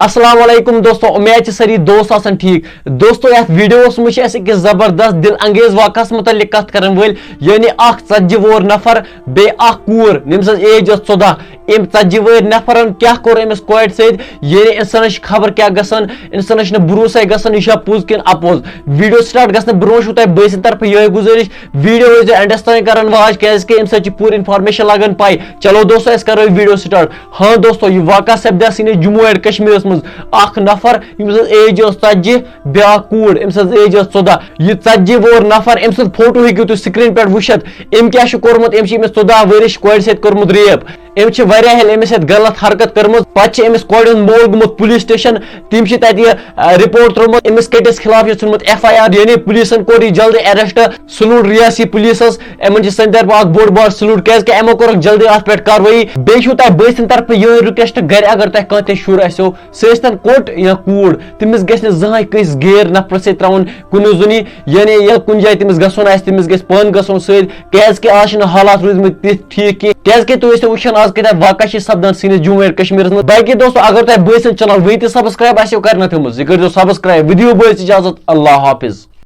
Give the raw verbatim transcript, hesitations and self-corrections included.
السلام علیکم دوستو، امید چھِ سٲری دوست آسان ٹھیک۔ دوستو، یتھ ویڈیوس منٛز چھِ أسۍ أکِس زبردست دل انگیز واقعس متعلق کتھ کرن وٲلۍ، یعنی اکھ ژتجی وُہر نفر بیٚیہِ اکھ کوٗر، ییٚمِس age ٲس ژۄداہ۔ أمۍ ژتجی وُہر نفرن کیٛاہ کوٚر أمِس کورِ سۭتۍ؟ یعنی انسانس چھِ خبر کیٛاہ گژھان، انسانس چھِنہٕ بھروسے گژھان، یہِ چھا پوٚز کِنہٕ اپوٚز۔ ویڈیو سٹارٹ گژھنہٕ برونٛہہ چھُو تۄہہِ بٲے سٕنٛدِ طرفہٕ یِہوٚے گُزٲرِش، ویڈیو ٲسۍزیو اینڈس تام کران واچ، کیٛازِ کہِ اَمہِ سۭتۍ چھِ پوٗرٕ انفارمیشن لگان پاے۔ چلو دوستو، أسۍ کرو ویڈیو سٹارٹ۔ ہاں دوستو، یہِ واقعہ سپدیو سٲنِس جموں اینڈ کشمیرس منٛز۔ اکھ نفر ییٚمِس age ٲس ژتجی، بیٛاکھ کوٗر، أمِس ٲس age ٲس ژۄداہ۔ یہِ ژتجی وُہُر نفر، أمۍ سُنٛد فوٹو ہیٚکِو تُہۍ screen پٮ۪ٹھ وٕچھِتھ۔ أمۍ کیٛاہ چھُ کوٚرمُت؟ أمۍ چھِ أمِس ژۄداہ ؤرِش کورِ سۭتۍ کوٚرمُت rape۔ أمۍ چھِ واریاہ لَٹہِ أمِس سۭتۍ غلط حرکت کٔرمٕژ۔ پتہٕ چھِ أمِس کورِ ہُنٛد مول گوٚمُت پُلیٖس سٹیشن۔ تِم چھِ تَتہِ یہِ، آ، رِپورٹ ترٛوومُت۔ أمِس کٔٹِس خلاف چھِ ژھُنمُت ایف آی آر، یعنی پُلیٖسن کوٚر یہِ جلدی arrest۔ Salute ریاسی پُلیٖسس، یِمن چھِ سانہِ طرفہٕ اکھ بوٚڑ بار salute، کیٛازِ کہِ یِمو کوٚرُکھ جلدی اتھ پٮ۪ٹھ کاروٲیی۔ بیٚیہِ چھُو تۄہہِ بٲے سٕنٛدِ طرفہٕ یِہوٚے request، گرِ اگر تۄہہِ کانٛہہ تہِ شُر آسیو، سُہ ٲسۍتن کوٚٹ یا کوٗر، تٔمِس گژھِ نہٕ زٕہٕنۍ کٲنٛسہِ غیر نفرس سۭتۍ ترٛاوُن کُنُے زوٚنٕے، یعنی ییٚلہِ کُنہِ جایہِ تٔمِس گژھُن آسہِ، تٔمِس گژھِ پانہٕ گژھُن سۭتۍ، کیٛازِ کہِ آز چھِنہٕ حالات روٗدمٕتۍ تِتھۍ ٹھیٖک کینٛہہ، کیٛازِ کہِ تُہۍ ٲسِو وٕچھان آز کۭتیٛاہ واقعہٕ چھِ سپدان سٲنِس جموں اینڈ کشمیرس منٛز۔ باقٕے دوستو، اگر تۄہہِ بٲے سٕنٛز channel وٕنہِ تہِ subscribe آسیو کرنہٕ تھٲومٕژ، یہِ کٔرۍزیو subscribe۔ وۄنۍ دِیِو بٲے سٕنٛز اجازت، اللہ حافظ۔